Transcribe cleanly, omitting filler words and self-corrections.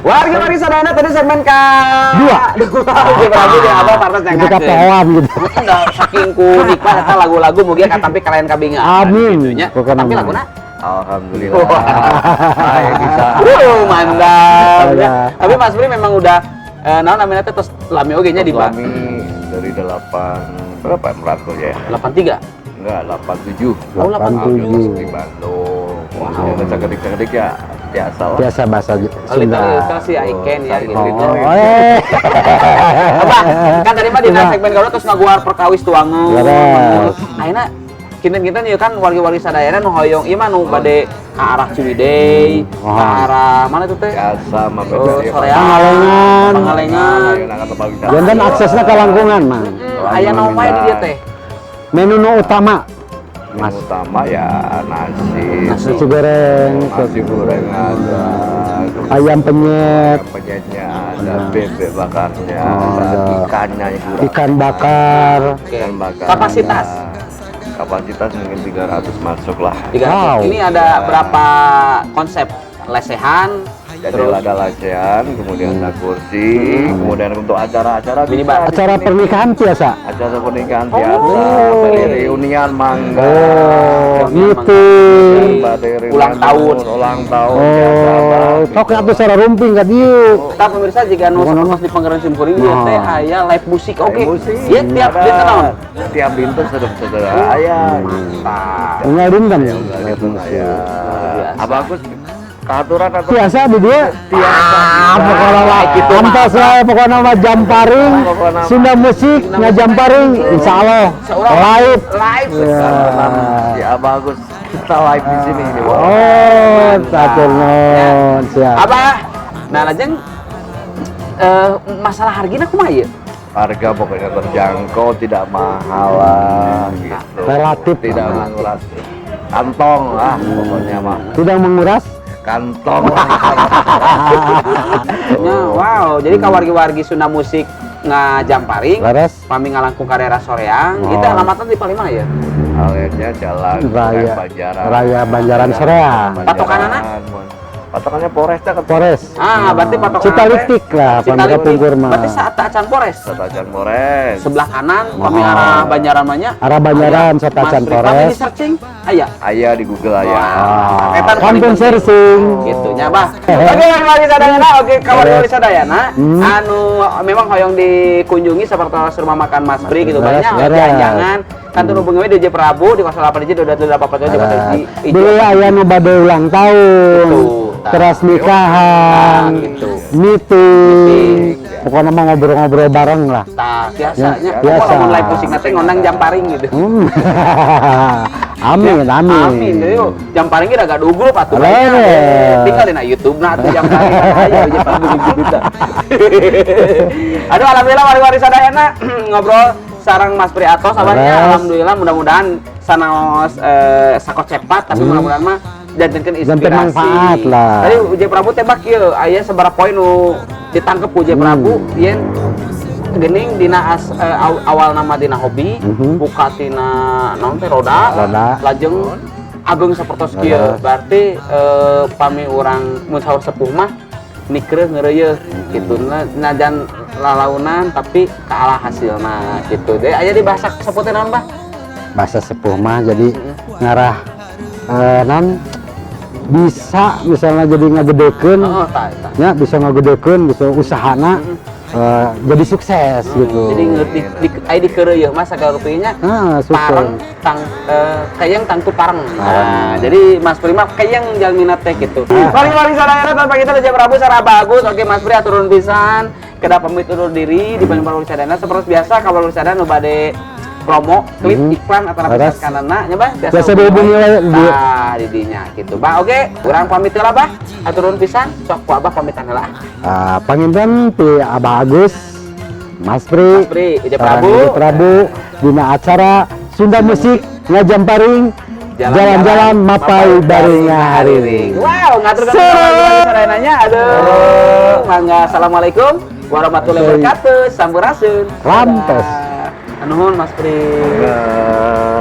Wargi-wargi sadayana, tadi segmen ka Dua. Dua. Oke, Prabu jeung Abah partos Itu nyangakeun. Kapoan gitu. Enggak, saking ku nikmat eta lagu-lagu, mugia katampi kalian kabinga. Amin. Gitu nya. Pokokna Tapi mah. Laguna Alhamdulillah. Saya bisa. Mantap. Ada. Ya. Tapi Mas Pri memang udah naon namanya teh, tos lami oge nya di Pak. Lami dari delapan berapa ya merantau ya? 83. Enggak, 87. Oh, 87. Di Bandung. Wow. Sakedik-sakedik ya biasa lah. Biasa bahasa Oh, Sunda. itu sih iken ya gitu. Oh, eh. Apa? Kan tadi mah di Nah. segmen kalau terus ngaguar perkawis tuangan. Leres. Ayeuna kinten-kinten ieu kan wargi-wargi sadayana nu hoyong ieu mah nu bade ke arah Ciwidey, ke arah mana itu teh? Biasa mampir Oh, dari Soreang. Pangalengan. Pangalengan. Janten aksesnya ke langkungan, Mang. Aya naon wae di dieu teh? Menu nu utama, Menu Mas. Utama ya nasi. Nasi. Nasi goreng, Nasi goreng ada. Ayam penyet, Ayam penyetnya ada, bebek bakarnya, Oh, ada ada. Ikannya yang kurang. Ikan bakar. Oke. Ikan bakar. Kapasitas? Ada. Kapasitas mungkin 300 masuk lah. 300. Wow. Ini ada berapa konsep? Lesehan, Jadi terus ada lesehan, kemudian ada kursi, kemudian untuk acara-acara bisa Minibar. di Acara sini. Pernikahan biasa. Acara pernikahan Oh. biasa, bade reunian mangga. Oh, Reunian meeting. Bade reunian Ulang tahun. Ulang tahun biasa, Bang, Oh, gitu. sok atuh secara rumping ka dieu. Tah, pemirsa, jika nu Pokokna mah. sapertos di panggeran simkuring ieu teh aya live musik oke. Live musik. Ieu tiap Ada. dinten naon? Tiap dinten saudara-saudara aya. Mantap. Unggal dinten ya. Live musik. Biasa. Apa Agus keaturan atau Biasa di dieu. Ah, pokoknya mah Gitu mah. antos wae, pokoknya mah Jamparing Pokokna mah. Sunda Musik Ngajamparing insyaallah Seorang live. Live. Ya. Si Abah Agus kita live di sini ini. Wah. Oh, hatur nuhun, siap. Abah, nah lajeng masalah hargina kumaha ieu? Harga pokoknya terjangkau, tidak mahal lah gitu. Relatif. Tidak menguras kantong lah pokoknya mah. Tidak menguras? Kantong lah. Ya, wow, jadi ka wargi-wargi Sunda Musik Ngajamparing, Leres. Pami ngalangkung ka daerah Soreang, Oh. itu alamatnya di paling mana ya? Akhirnya Jalan Raya Banjaran. Raya Banjaran Soreang. Patokanana? Patokannya Polresta kan. Polres. Ah, berarti patokan Citalitik lah, pami kapungkur mah. Berarti saat acan Polres. Satacan Polres. Sebelah kanan, pami Oh. arah Banjaran mah nya. Arah Banjaran, Satacan Mas Pri, pami Polres. di searching, aya. Aya di Google aya. Ah, Eta nu paling Kampung penting. searching. Gitu nya, Bah. Oke, wargi sadayana, oke kawan sadayana anu memang hoyong dikunjungi seperti rumah makan Mas Pri gitu, Beres, banyak beres. jangan kan hubungi we DJ Prabu di 08 hiji 2 8 7 Dulu aya nu bade ulang tahun, Gitu. teras nikahan, Nah, gitu. meeting, pokoknya mah ngobrol-ngobrol bareng lah. Tah, biasanya. Ya, Pokoknya biasa. lamun live musik nanti ngondang Jamparing gitu. Amin, amin. Amin. Jadi Jamparing ge agak grup atuh. Leres. Tinggal dina YouTube nah atuh Jamparing aya aja Prabu gitu. Aduh, alhamdulillah wargi-wargi sadayana ngobrol sareng Mas Pri Atos abahnya, Leres. Alhamdulillah, mudah-mudahan sanaos sakocepat, tapi mudah-mudahan mah jantenkeun Janten inspirasi. manfaat lah. Tadi Uj Prabu tebak kieu aya sabaraha poin nu ditangkep ku Uj Prabu yen gening dina awal nama dina hobi, buka tina naon teh, roda, Roda. Lajeng ageng sapertos kieu. Leres. Berarti pami urang mun saur sepuh mah nikreuh ngeureuyeuh gitu, nah, najan lalaunan tapi kalah hasilna gitu deh. Aya di bahasa sepuh teh naon, Bah? Bahasa sepuh mah jadi ngarah non bisa misalnya jadi ngagedekeun Oh, tah eta. ya, bisa ngagedekeun, bisa usahana jadi sukses gitu. Jadi di aya di keureuyeun mah sagala rupinya Ah, sukses. Pareng tang kayang tangtu pareng. Nah, jadi Mas Prima kayang jalmina teh gitu. Mari-mari sadayana, tanpa kita Deja Prabu secara bagus. Oke, Mas Pri aturun pisan. Kedah pamit undur diri di Bandung Parwari Sadayana. Seperti biasa kabar Sadayana nu bade promo, klip, iklan atau Leres. kanana nya, Bah. Biasa dihubungi we di Tah, di dinya gitu, Bah. Oke, urang pamit heula, Bah. Aturun pisan, sok ku Abah pamitan heula. Ah, panginten ti Abah Agus, Mas Pri, Mas Pri, Ija sareng Prabu. Ija Prabu dina acara Sunda Musik Ngajamparing, jalan-jalan mapai bari ngahariring. Wow, ngatur kan nanya. Aduh, mangga, assalamualaikum warahmatullahi wabarakatuh. Sampurasun. Rampes. Dadah. Nuhun, Mas Pri. Enggak.